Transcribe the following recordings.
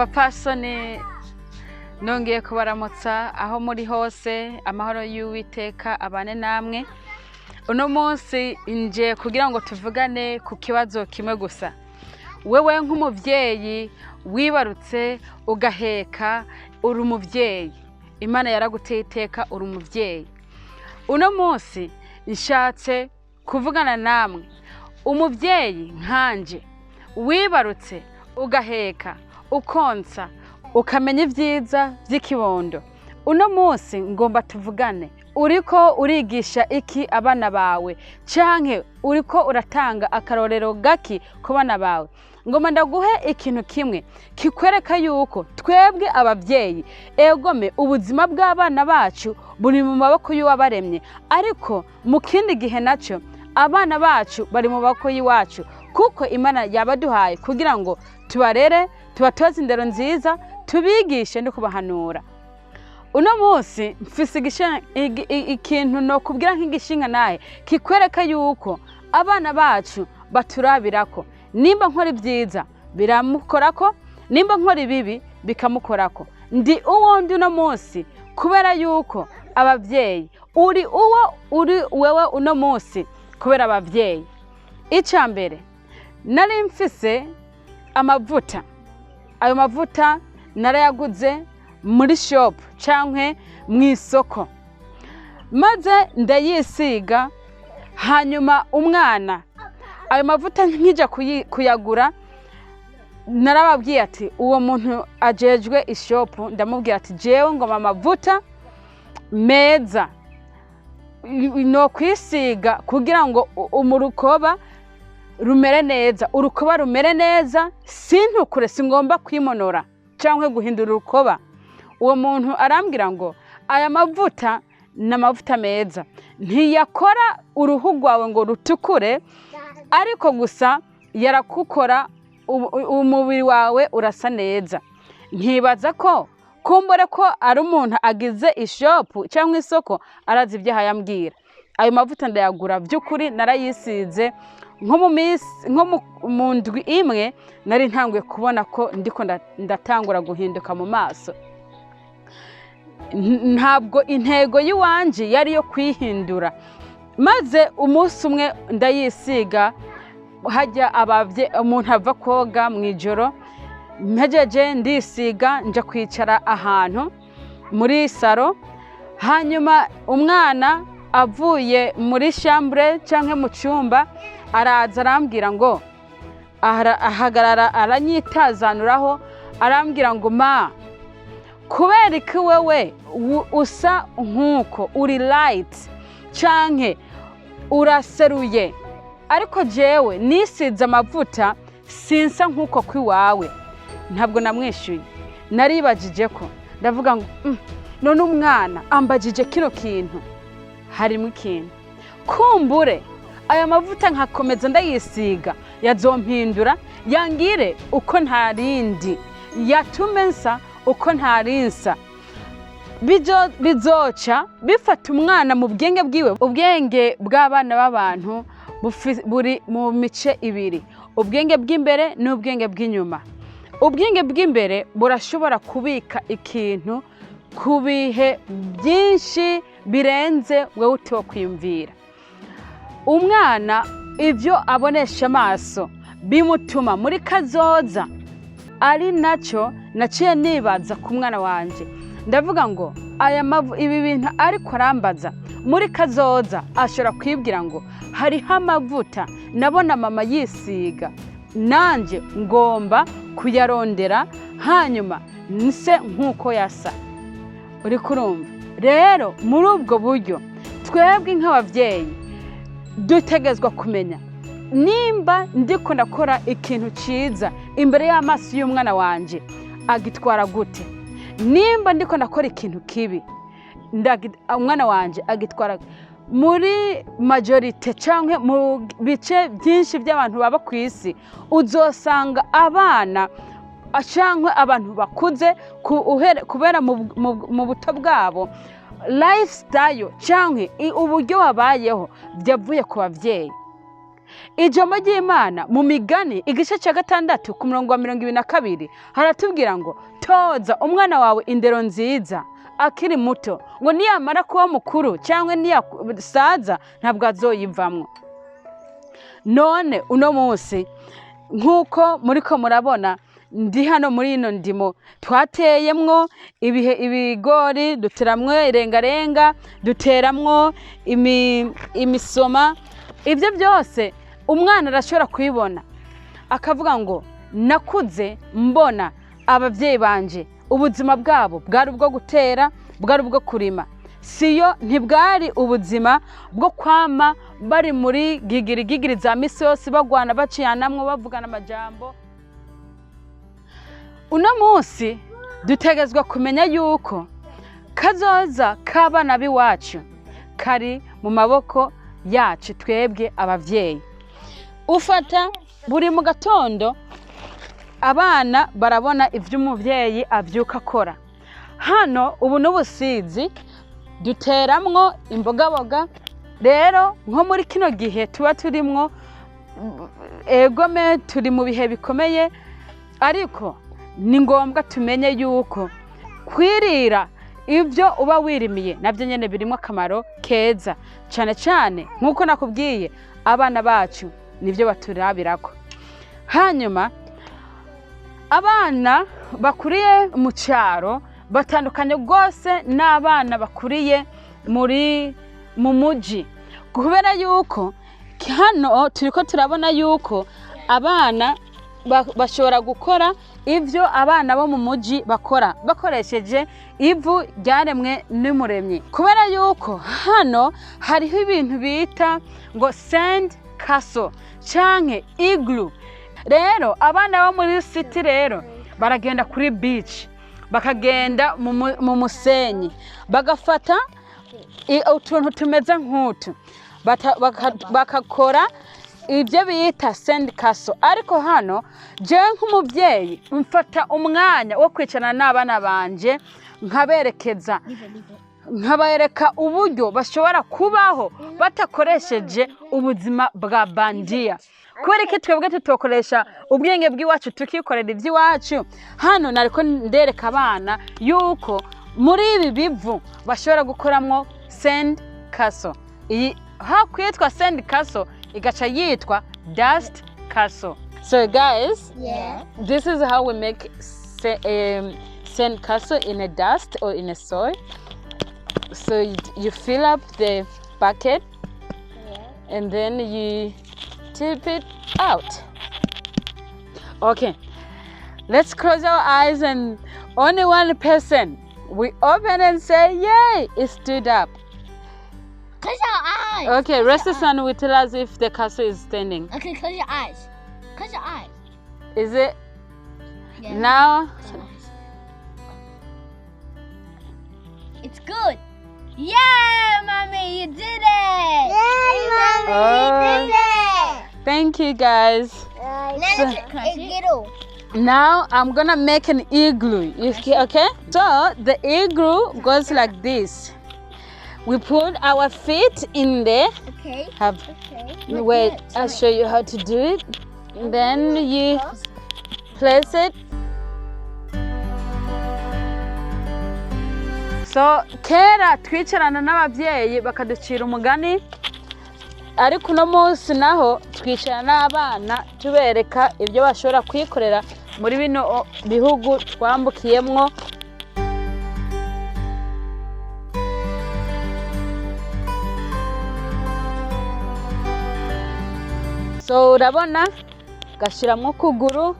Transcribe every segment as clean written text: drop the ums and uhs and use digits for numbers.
Abapfasoni, nongeye kubaramutsa aho muri hose. Amahoro y'Uwiteka abane namwe. Uno munsi nje kugira ngo tuvugane ku kibazo kimwe gusa. Wewe nk'umuvyeyi wibarutse ugaheka, uri umuvyeyi, Imana yaraguteye iteka, uri umuvyeyi. Uno munsi nshatse kuvugana namwe, umuvyeyi nkanje wibarutse, ugaheka, ukonsa, ukamenya ibyiza by'ikibondo. Uno munsi ngomba tuvugane: uriko urigisha iki abana bawe, canke uriko uratanga akarorero gaki ku bana bawe? Ngomba ndaguhe ikintu kimwe kikwereka yuko twebwe abavyeyi, egome, ubuzima bw'abana bacu buri mu maboko y'uwabaremye, ariko mu kindi gihe naco abana bacu bari mu maboko y'iwacu, kuko Imana yabaduhaye kugira ngo tubarere, tubatoze indero nziza, tubigishe no kubahanura. Uno munsi mfise ikintu nokubwira nk'igishinga naye kikwereka yuko abana bacu baturabirako. Nimba nkora ibyiza biramukorako, nimba nkora ibibi bikamukorako. Ndi uwo ndi uno munsi kubera yuko abavyeyi. Uri uwo uri wewe uno munsi kubera abavyeyi. Icya mbere, nari mfise amavuta. Ayo mavuta narayaguze muri shop canke mu isoko, maze ndayisiga. Hanyuma umwana, ayo mavuta nkija kuyagura, narababwiye ati, uwo muntu ajejwe ishopu, ndamubwira ati: "Jewe ngoma amavuta meza no kwisiga kugira ngo umurukoba rumere neza, urukoba rumere neza, sintukure, singomba kwimonora cyangwa guhindura urukoba." Uwo muntu arambwira ngo aya mavuta ni amavuta meza, ntiyakora uruhu rwawe ngo rutukure, ariko gusa yarakukora umubiri wawe urasa neza. Nkibaza ko kumbure ko ari umuntu agize ishopu cyangwa isoko, arazi ibyo yambwira. Ayo mavuta ndayagura, by'ukuri narayisize. Nko mu minsi, nko mu ndwi imwe, nari ntanguye kubona ko ndiko ndatangura guhinduka mu maso. Ntabwo intego y'iwanje yari iyo kwihindura. Maze umunsi umwe ndayisiga, hajya abavye umuntu ava koga mu ijoro, mpejeje ndisiga, nja kwicara ahantu muri saro. Hanyuma umwana avuye muri chambre cyangwa mu cyumba, araza arambwira ngo ahagarara aranyitazanuraho, arambwira ngo: "Ma, kubera iki wewe usa nk'uko uri light canke uraseruye, ariko jewe nisize amavuta sinsa nk'uko kw'iwawe?" Ntabwo namwishyuye, naribajije ko ndavuga ngo: None umwana ambajije kino kintu, harimo ikintu. Kumbure aya mavuta nkakomeza ndayisiga yazompindura, yangire uko ntarindi, yatume nsa uko ntarinsa." Bizoca bifata umwana mu bwenge bwiwe. Ubwenge bw'abana b'abantu buri mu mice ibiri: ubwenge bw'imbere n'ubwenge bw'inyuma. Ubwenge bw'imbere burashobora kubika ikintu ku bihe byinshi birenze wewe utokwiyumvira. Umwana ibyo abonesha amaso bimutuma muri kazoza. Ari nacyo naciye nibaza ku mwana wanjye, ndavuga ngo aya mavu, ibi bintu ariko arambaza, muri kazoza ashobora kwibwira ngo hariho amavuta nabona mama yisiga, nanjye ngomba kuyarondera, hanyuma nse nk'uko yasa. Uri kurumva rero, muri ubwo buryo twebwe nk'ababyeyi dutegezwa kumenya nimba ndiko ndakora ikintu cyiza imbere y'amaso y'umwana wanjye, agitwara gute? Nimba ndiko ndakora ikintu kibi, umwana wanjye agitwara? Muri majorité cyangwa mu bice byinshi by'abantu baba ku isi, uzosanga abana cyangwa abantu bakuze kubera mu buto bwabo, lifestyle cyangwa uburyo babayeho byavuye ku babyeyi. Ijambo ry'Imana mu Migani igice cya 6 ku murongo wa 22 haratubwira ngo toza umwana wawe indero nziza akiri muto, ngo niyamara kuba mukuru cyangwa niyasaza ntabwo azoyivamwo. None uno munsi nk'uko muriko murabona, ndi hano muri ino ndimo twateyemwo ibihe ibigori, duteramwo irengarenga, duteramwo imisoma. Ibyo byose umwana arashobora kubibona akavuga ngo nakuze mbona ababyeyi banje ubuzima bwabo bwari ubwo gutera, bwari ubwo kurima, siyo ntibwari ubuzima bwo kwama bari muri gigiri gigiri za misi yose, bagwana, baciyanamwo, bavugana amajambo. Uno munsi dutegezwa kumenya yuko kazoza k'abana b'iwacu kari mu maboko yacu twebwe abavyeyi. Ufata buri mu gatondo abana barabona ivyo umuvyeyi avyuka akora. Hano ubu n'ubusizi duteramwo imbogaboga. Rero nko muri kino gihe tuba turimwo, egome turi mu bihe bikomeye, ariko ni ngombwa tumenye yuko kwirira ibyo uba wirimiye nabyo nyene birimo akamaro keza, cyane cyane nk'uko nakubwiye abana bacu nibyo baturabirako. Hanyuma abana bakuriye mu cyaro batandukanye rwose n'abana bakuriye mu muji, kubera yuko hano turiko turabona yuko abana bashobora gukora ibyo abana bo mu muji bakora bakoresheje ivu ryaremwe n'Umuremyi, kubera yuko hano hariho ibintu bita ngo sand castle canke igloo. Rero abana bo muri city rero baragenda kuri beach, bakagenda mu musenyi, bagafata utuntu tumeze nk'utu, bakakora ibyo bita sand castle. Ariko hano jewe nk'umubyeyi mfata umwanya wo kwicarana n'abana banje, nkaberekeza, nkabereka uburyo bashobora kubaho batakoresheje ubuzima bwa bandiya. Kubera iki twebwe tutokoresha ubwenge bw'iwacu tukikorera iby'iwacu? Hano nariko ndereka abana yuko muri ibi bivu bashobora gukoramwo sand castle. Iyi hakwitwa sand castle igaca yitwa dust castle. So guys, Yeah. this is how we make sand castle in a dust or in a soil. So you fill up the bucket and then you tip it out. Okay, let's close our eyes and only one person. We open and say, yay, it stood up. Close your eyes. Okay, Resta-san will tell us if the castle is standing. Okay, close your eyes. Close your eyes. Is it? Yeah. Now? Close your eyes. It's good. Yeah, mommy, you did it. Yeah, mommy, you you did it. Thank you, guys. Now I'm gonna make an igloo. Okay? So the igloo goes like this. We put our feet in there. Okay. Okay. Wait, I'll show you how to do it. And then you place it. So kera twicarana n'ababyeyi bakaducira umugani, ariko uno munsi naho twicarana n'abana tubereka ibyo bashobora kwikorera muri bino bihugu twambukiyemwo. So urabona gashiramwo ukuguru.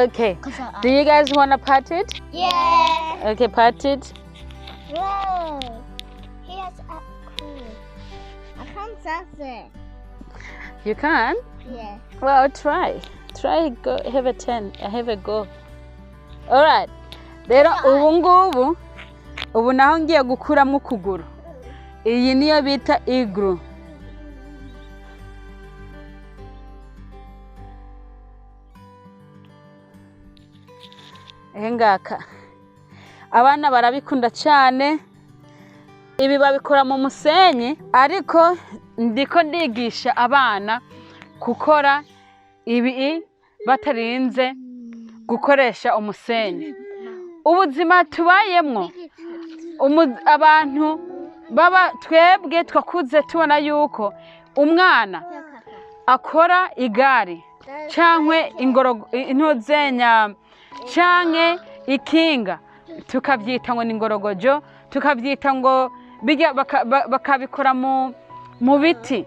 Okay. Do you guys wanna pat it? Yeah. Okay, pat it. Whoa. He has a cool. I can't touch it. You can? Yeah. Well, try. Try, go have a 10. Have a go. All right. Rero ubu ngubu ubu naho ngiye gukuramo ukuguru. Iyi niyo bita igloo. Ngaka abana barabikunda cyane. Ibi babikora mu musenyi, ariko ndiko ndigisha abana gukora ibi batarinze gukoresha umusenyi. Ubuzima tubayemwo, abantu baba twebwe twakuze tubona yuko umwana akora igare cankwe intuzenya canke ikinga, tukavyita ngo ni ingorogojo, tukavyita ngo bijya bakabikora mu biti,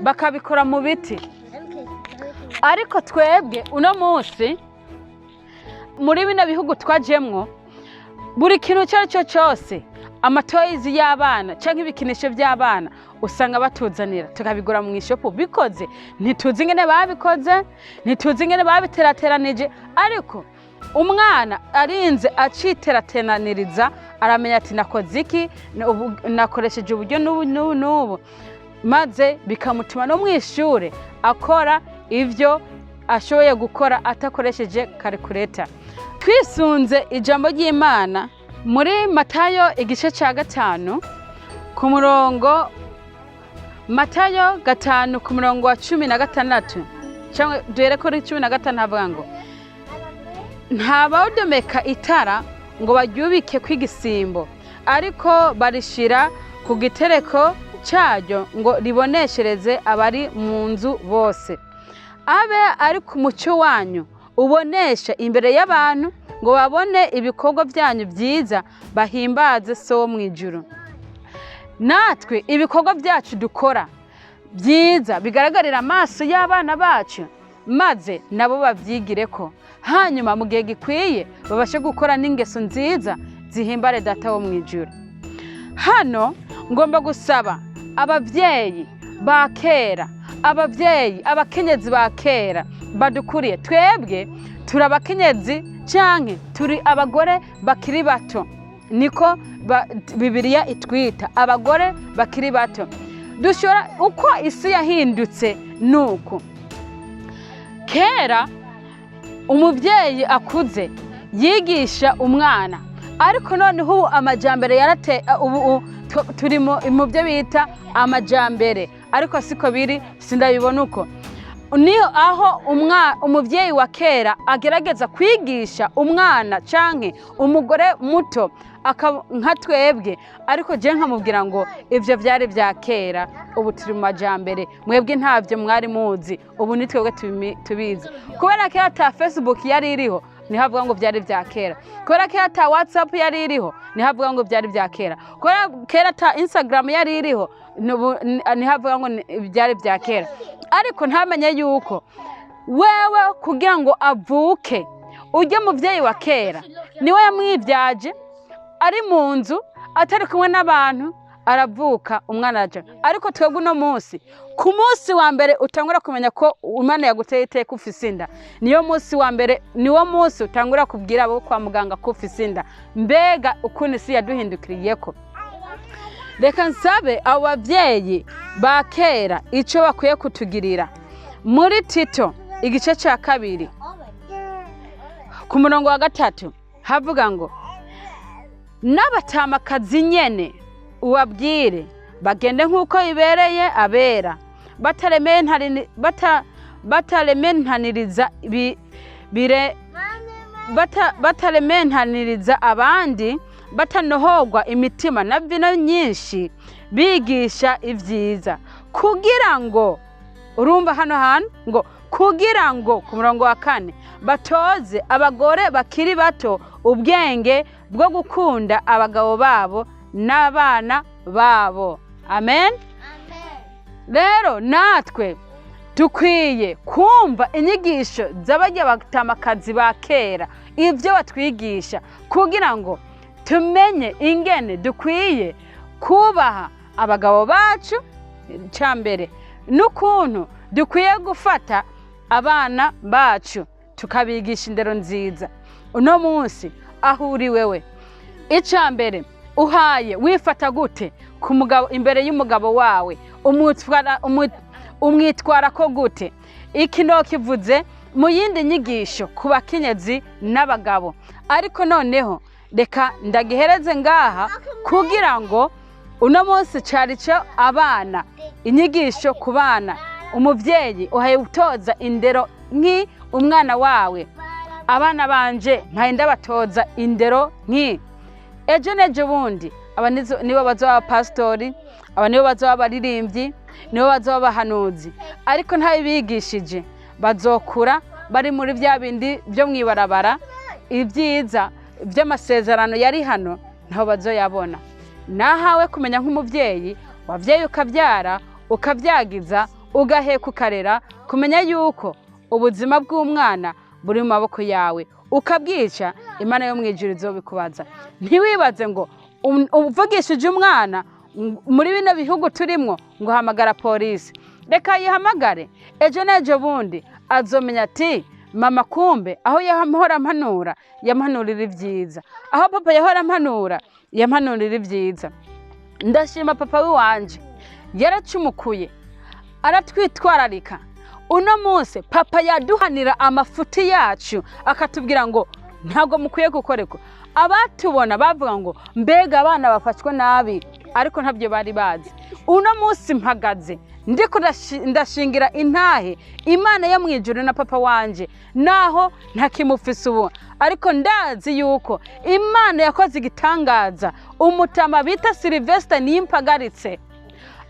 bakabikora mu biti. Ariko twebwe uno munsi muri bino bihugu twajemwo, buri kintu icyo ari cyo cyose, ama toys y'abana cyangwa ibikinisho by'abana, usanga batuzanira tukabigura mu ishopu bikoze. Ntituzi ingene babikoze, ntituzi ingene babiterateranije, ariko umwana arinze aciterateraniriza aramenya ati nakoze iki, nakoresheje uburyo n'ubu n'ubu n'ubu, maze bikamutuma no mu ishure akora ivyo ashoboye gukora atakoresheje calculator. Twisunze ijambo ry'Imana muri Matayo igice cya 5 ku murongo, Matayo 5 ku murongo wa 16, cyangwa duhere kuri 15, havuga ngo: "Nta bawudomeka itara ngo baryubike kw'igisimbo, ariko barishira ku gitereko cyaryo ngo riboneshereze abari mu nzu bose. Abe ari ku mucyo wanyu ubonesha imbere y'abantu, ngo babone ibikorwa byanyu byiza, bahimbaze So wo mu ijuru." Natwe ibikorwa byacu dukora byiza bigaragarira amaso y'abana bacu, maze nabo babyigire ko, hanyuma mu gihe gikwiye babashe gukora n'ingeso nziza zihimbare Data wo mu ijuru. Hano ngomba gusaba ababyeyi ba kera, ababyeyi, abakenyezi ba kera badukuriye. Twebwe turi abakenyezi canke turi abagore bakiri bato, niko Bibiliya itwita, abagore bakiri bato. Dushobora uko isi yahindutse nuku: kera umubyeyi akuze yigisha umwana, ariko noneho ubu amajambere yarate, ubu turi mu byo bita amajambere, ariko siko biri, sindabibona uko. Niyo aho umubyeyi wa kera agerageza kwigisha umwana canke umugore muto nka twebwe, ariko je nkamubwira ngo ivyo vyari vya kera, ubu turi mu majambere, mwebwe ntabyo mwari muzi, ubu ni twebwe tubizi. Kubera kera ata Facebook yari iriho, niho avuga ngo vyari vya kera. Kubera kera ata WhatsApp yari iriho, niho avuga ngo vyari vya kera. Kubera kera ata Instagram yari iriho, niho avuga ngo vyari vya kera. Ariko ntamenye yuko wewe kugira ngo avuke, ujye muvyeyi wa kera niwe yamwivyaje ari mu nzu, atari kumwe n'abantu, aravuka, umwana araja. Ariko twebwe uno munsi, ku munsi wa mbere utangura kumenya ko Imana yaguteye iteka ufise inda, niyo munsi wa mbere, niwo munsi utangura kubwira abo kwa muganga ko ufise inda. Mbega ukuntu isi yaduhindukiriyeko! Reka nsabe abo bavyeyi ba kera ico bakwiye kutugirira. Muri Tito igice cya 2 ku murongo wa 3 havuga ngo: "N'abatamakazi nyene ubabwire bagende nk'uko bibereye abera, batarementaniriza abandi, batanohorwa imitima na vino nyinshi, bigisha ibyiza, kugira ngo." Urumva hano hantu ngo kugira ngo, ku murongo wa 4, "batoze abagore bakiri bato ubwenge bwo gukunda abagabo babo n'abana babo." Amen. Rero natwe dukwiye kumva inyigisho z'abajya batamakazi ba kera, ibyo batwigisha, kugira ngo tumenye ingene dukwiye kubaha abagabo bacu cya mbere, n'ukuntu dukwiye gufata abana bacu tukabigisha indero nziza. Uno munsi aho uri wewe, icya mbere uhaye wifata gute ku mugabo, imbere y'umugabo wawe umwitwara ko gute? Iki kivuze mu yindi nyigisho ku bakenyezi n'abagabo, ariko noneho reka ndagihereze ngaha, kugira ngo uno munsi cyari cyo abana, inyigisho ku bana. Umuvyeyi uhaye utoza indero nki umwana wawe? Abana banje mpaye ndabatoza indero nki? Ejo n'ejo bundi aba nibo bazoba abapasitori, aba nibo bazoba abaririmbyi, nibo bazoba abahanuzi. Ariko ntabibigishije, bazokura bari muri bya bindi byo mwibarabara. Ibyiza by'amasezerano yari hano ntaho bazoyabona. Nahawe kumenya nk'umuvyeyi wavyeyi, ukabyara, ukabyagiza, ugaheka, ukarera, kumenya yuko ubuzima bw'umwana buri mu maboko yawe. Ukabwica, Imana yo mu ijuru izobikubaza. Ntiwibaze ngo uvugishije umwana muri bino bihugu turimwo ngo hamagara polisi. Reka yihamagare, ejo n'ejo bundi azomenya ati mama kumbe aho yahora ampanura yampanurira ibyiza, aho papa yahora ampanura yampanurira ibyiza. Ndashima papa w'iwanje, yaracumukuye, aratwitwararika. Uno munsi papa yaduhanira amafuti yacu, akatubwira ngo ntabwo mukwiye gukorerwa. Abatubona bavuga ngo mbega abana bafashwe nabi, ariko ntabyo bari bazi. Uno munsi mpagaze ndiko ndashingira intahe Imana yo mu ijuru na papa wanje, naho ntakimufise ubu, ariko ndazi yuko Imana yakoze igitangaza. Umutama bita Silvestre nimpagaritse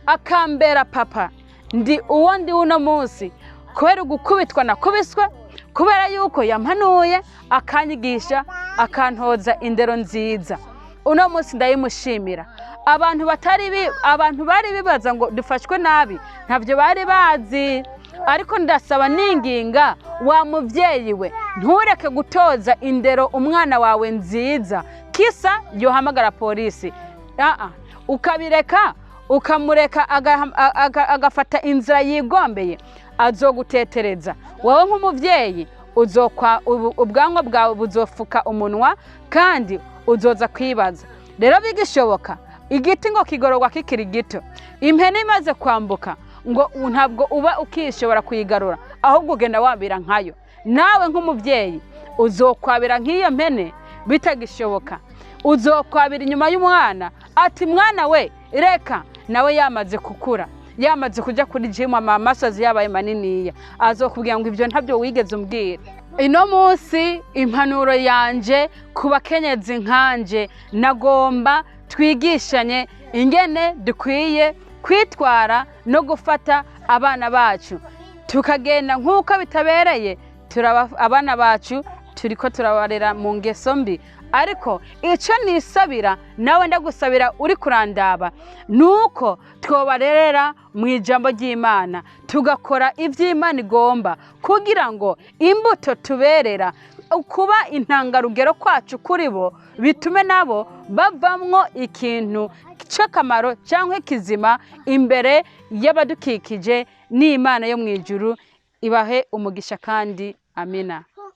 akambera papa. Ndi uwo ndi uno munsi kubera ugukubitwa nakubiswe, kubera yuko yampanuye, akanyigisha, akantoza indero nziza. Uno munsi ndayimushimira. Abantu batari abantu bari bibaza ngo dufashwe nabi, ntabyo bari bazi. Ariko ndasaba ninginga wa muvyeyi we, ntureke gutoza indero umwana wawe nziza kisa yohamagara polisi. Aa, ukabireka, ukamureka agafata inzira yigombeye, azogutetereza wowe nk'umuvyeyi. Uzokwa ubwanwa bwawe buzofuka umunwa kandi uzoza kwibaza. Rero bigishoboka, igiti ngo kigororwa kikiri gito. Impene imaze kwambuka ngo ntabwo uba ukishobora kuyigarura, ahubwo ugenda wabira nkayo. Nawe nk'umuvyeyi uzokwabira nk'iyo mpene bitagishoboka. Uzokwabira inyuma y'umwana ati mwana we reka, nawe yamaze gukura, yamaze kujya kuri jimu, amasozi yabaye maniniya, azokubwira ngo ibyo ntabyo wigeze umbwira. Ino munsi impanuro yanje ku bakenyezi nkanje, nagomba twigishanye ingene dukwiye kwitwara no gufata abana bacu. Tukagenda nk'uko bitabereye, turaba abana bacu turiko turabarera mu ngeso mbi. Ariko icyo nisabira nawe ndagusabira uri kurandaba, nuko twobarerera mu ijambo ry'Imana, tugakora iby'Imana igomba, kugira ngo imbuto tuberera kuba intangarugero kwacu kuri bo bitume nabo bavamwo ikintu cy'akamaro cyangwa kizima imbere y'abadukikije n'Imana yo mu ijuru ibahe umugisha kandi amina.